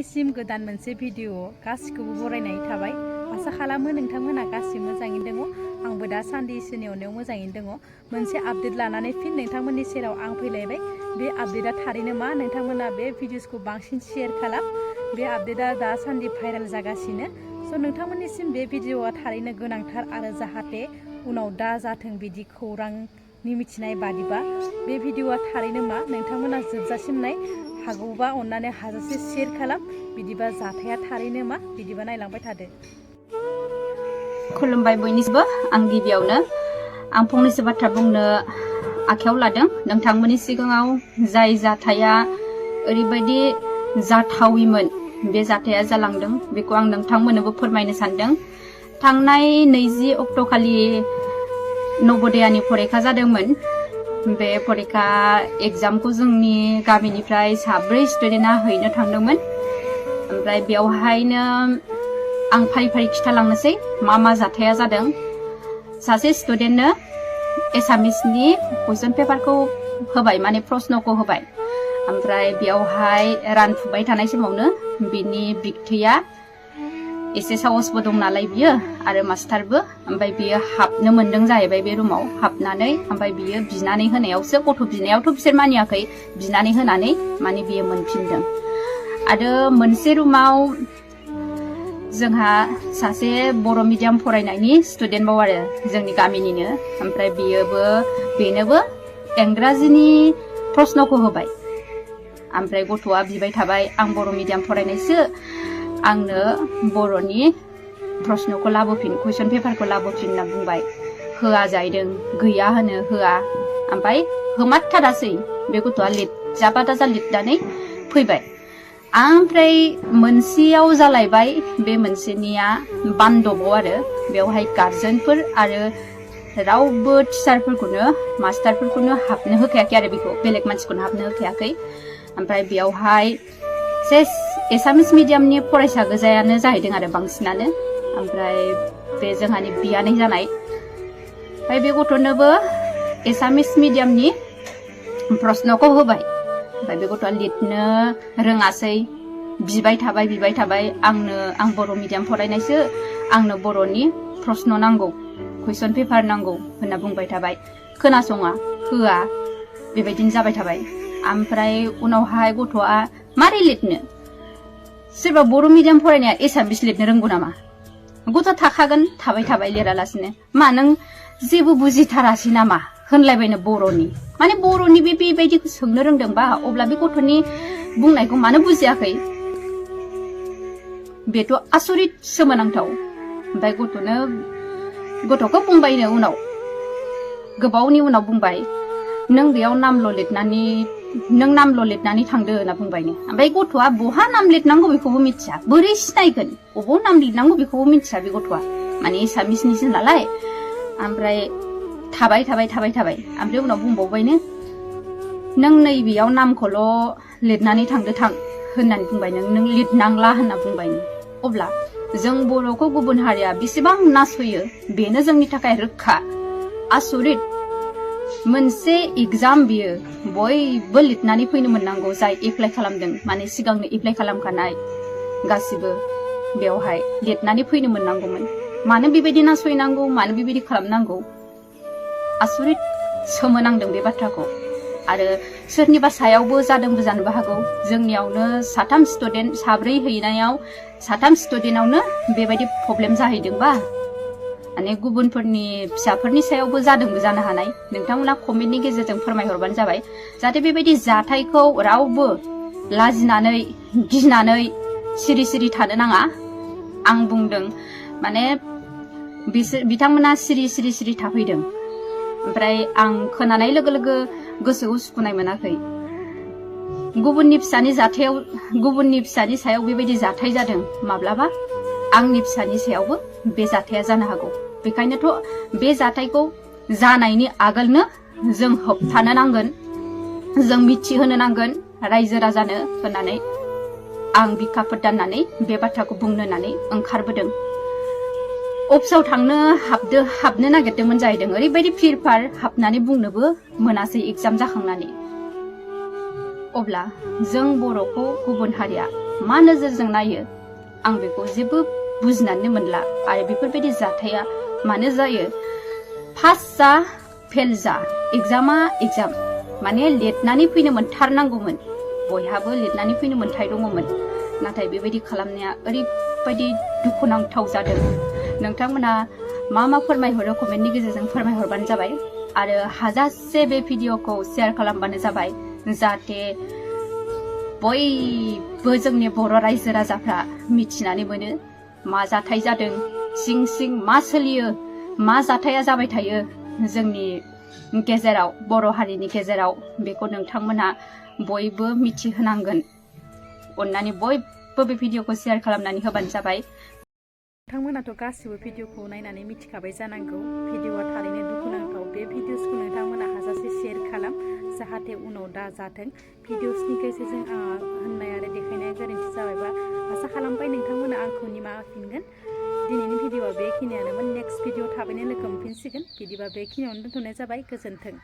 नोंथांमोननिसिम गोदान मोनसे भिडिअ गासिखौबो बरायनाय थाबाय। आसा खालामो नोंथांमोना गासिबो मोजाङैनो दङ। आंबो दासान्दि इसोरनि अननायाव मोजाङैनो दङ। मोनसे आपडेट लानानै फिन नोंथांमोननि सेराव आं फैलायबाय। बे आपडेटआ थारैनो मा नोंथांमोना बे भिडिअसखौ बांसिन शेयार खालाम। बे आपडेटआ दासान्दि भाइरेल जागासिनो। स' नोंथांमोननिसिम बे भिडिअआ थारैनो गोनांथार आरो जाहाथे उनाव दा जाथों बिदि खौरांनि मिथिनाय बादिबा बे भिडिअआ थारैनो मा नोंथांमोना जोबजासिम नाय। हागौबा अन्नानै हाजासे शेयार खालाम। बिदिबा जाथाया थारैनो मा बिदिबा नायलांबाय थादो। खुलुमबाय बयनिसिमबो। आं गिबियावनो आं फंनैसो बाथ्रा बुंनो आखायाव लादों। नोंथांमोननि सिगाङाव जाय जाथाया ओरैबायदि जाथाविमोन बे जाथाया जालांदों बेखौ आं नोंथांमोननोबो फोरमायनो सानदों। थांनाय 20 अक्ट'खालि नवोदयानि फरिखा जादोंमोन। बे फरिखा एग्जामखौ जोंनि गामिनिफ्राय 4 स्टुडेन्टआ हैनो थांदोंमोन। ओमफ्राय बेवहायनो आं फारि फारि खिथालांनोसै मा मा जाथाया जादों। सासे स्टुडेन्टनो एसामिसनि कुइसन पेपारखौ होबाय, माने प्रश्नखौ होबाय। ओमफ्राय बेवहाय रानफुबाय थानाय समावनो बिनि बिगथैया एसे साहसबो दं नालाय बियो आरो मास्टारबो। ओमफ्राय बियो हाबनो मोनदों जाहैबाय बे रुमाव। हाबनानै ओमफ्राय बियो बिनानै होनायावसो, गथ' बिनायावथ' बिसोर मानियाखै, बिनानै होनानै माने बियो मोनफिनदों। आरो मोनसे रुमाव जोंहा सासे बर' मिडियाम फरायनायनि स्टुडेन्टबाव आरो जोंनि गामिनिनो। ओमफ्राय बेनोबो इंराजिनि प्रश्नखौ होबाय। ओमफ्राय गथ'आ बिबाय थाबाय, आं बर' मिडियाम फरायनायसो, आंनो बर'नि प्रश्नखौ लाबोफिन, कुइसन पेपारखौ लाबोफिन होनना बुंबाय। होआ जाहैदों, गैया होनो, होआ। ओमफ्राय होमारथारासै बे गथ'आ लिरजाबा दाजा लिरनानै फैबाय। ओमफ्राय मोनसेयाव जालायबाय, बे मोनसेनिया बान्द'बाव आरो बेवहाय गार्जेनफोर आरो रावबो टिचारफोरखौनो मास्टारफोरखौनो हाबनो होखायाखै आरो बेखौ, बेलेग मानसिखौनो हाबनो होखायाखै। ओमफ्राय बेवहाय सेस एसामिस मिडियामनि फरायसा गोजायानो जाहैदों आरो बांसिनानो। ओमफ्राय बे जोंहानि बियानै जानाय। ओमफ्राय बे गथ'नोबो एसामिस मिडियामनि प्रश्नखौ होबाय। ओमफ्राय बे गथ'आ लिरनो रोङासै, बिबाय थाबाय, आं बर' मिडियाम फरायनायसो, आंनो बर'नि प्रश्न नांगौ, कुइसन पेपार नांगौ होनना बुंबाय थाबाय। खोनासङा, होआ, बेबायदिनो जाबाय थाबाय। ओमफ्राय उनावहाय गथ'आ मारै लिरनो? सोरबा बर' मिडियाम फरायनाया एसामिस लिरनो रोंगौ नामा? गथ'आ थाखागोन, थाबाय लिरालासिनो। मा नों जेबो बुजिथारासै नामा होनलायबायनो बर'नि? माने बर'नि बेबायदिखौ सोंनो रोंदोंबा अब्ला बे गथ'नि बुंनायखौ मानो बुजियाखै? बेथ' आसरित सोमोनांथाव। ओमफ्राय गथ'खौ बुंबायनो उनाव, गोबावनि उनाव बुंबाय, नों बेयाव नामल' लिरनानै थांदो होनना बुंबायनो। ओमफ्राय गथ'आ बहा नाम लिरनांगौ बेखौबो मिथिया, बोरै सिनायगोन? बबाव नाम लिरनांगौ बेखौबो मिथिया बे गथ'आ, माने एसामिसनिसो नालाय। ओमफ्राय थाबाय। ओमफ्राय उनाव बुंबावबायनो, नों नैबेयाव नामखौल' लिरनानै थांदो थां होननानै बुंबाय, नों लिरनांला होनना बुंबायनो। अब्ला जों बर'खौ गुबुन हारिया बेसेबां नासयो बेनो जोंनि थाखाय रोखा। आसरित मोनसे एग्जाम, बियो बयबो लिरनानै फैनो मोननांगौ, जाय एप्लाइ खालामदों, माने सिगांनो एप्लाइ खालामखानाय गासिबो बेवहाय लिरनानै फैनो मोननांगौमोन। मानो बेबायदि नासयनांगौ, मानो बेबायदि खालामनांगौ? आसरित सोमोनांदों बे बाथ्राखौ। आरो सोरनिबा सायावबो जादोंबो जानोबो हागौ। जोंनियावनो 3 स्टुडेन्ट, 4 हैनायाव 3 स्टुडेन्टआवनो बेबायदि प्रब्लेम जाहैदोंबा माने गुबुनफोरनि फिसाफोरनि सायावबो जादोंबो जानो हानाय। नोंथांमोना कमेन्टनि गेजेरजों फोरमायहरबानो जाबाय, जाहाथे बेबायदि जाथायखौ रावबो लाजिनानै गिनानै सिरि थानो नाङा। आं बुंदों माने बिथांमोना सिरि थाफैदों। ओमफ्राय आं खोनानाय लोगो लोगो गोसोखौ सुखुनाय मोनाखै। गुबुननि फिसानि सायाव बेबायदि जाथाय जादों, माब्लाबा आंनि फिसानि सायावबो बे जाथाया जानो हागौ। बेखायनोथ' बे जाथायखौ जानायनि आगोलनो जों होबथानो नांगोन, जों मिथिहोनो नांगोन रायजो राजानो होननानै आं बिखाफोर दाननानै बे बाथ्राखौ बुंनो होननानै ओंखारबोदों। अफिसाव हाबनो नागिरदोंमोन जाहैदों। ओरैबायदि फिरफार हाबनानै बुंनोबो मोनासै एग्जाम जाखांनानै। अब्ला जों बर'खौ गुबुन हारिया मा नोजोरजों नायो आं बेखौ जेबो बुजिनानै मोनला आरो बेफोरबायदि जाथाया मानो जायो। पास जा फेल जा एग्जामा एग्जाम माने लिरनानै फैनो मोनथारनांगौमोन, बयहाबो लिरनानै फैनो मोन्थाय दङमोन, नाथाय बेबायदि खालामनाया ओरैबायदि दुखुनांथाव जादों। नोंथांमोना मा फोरमायहरो कमेन्टनि गेजेरजों फोरमायहरबानो जाबाय आरो हाजासे बे भिडिअखौ शेयार खालामबानो जाबाय, जाहाथे बयबो जोंनि बर' रायजो राजाफ्रा मिथिनानै मोनो मा जाथाय जादों, सिं सिं मा सोलियो, मा जाथाया जाबाय थायो जोंनि गेजेराव, बर' हारिनि गेजेराव, बेखौ नोंथांमोना बयबो मिथिहोनांगोन। अन्नानै बयबो बे भिडिअखौ शेयार खालामनानै होबानो जाबाय। नोंथांमोनाथ' गासिबो भिडिअखौ नायनानै मिथिखाबाय जानांगौ भिडिअआ थारैनो दुखुनांथाव। बे भिडिअसखौ नोंथांमोना हाजासे शेयार खालाम, जाहाथे उनाव दा जाथों। भिडिअसनि गेजेरजों होननाय आरो देखायनाया गोरोन्थि जाबायबा आसा खालामबाय नोंथांमोना आंखौ निमाहा होफिनगोन। दिनैनि भिडिअआ बेखिनियानोमोन। नेक्स्ट भिडिअ थाबैनो लोगो मोनफिनसिगोन। बिदिबा बेखिनियावनो दोनथ'नाय जाबाय। गोजोन्थों।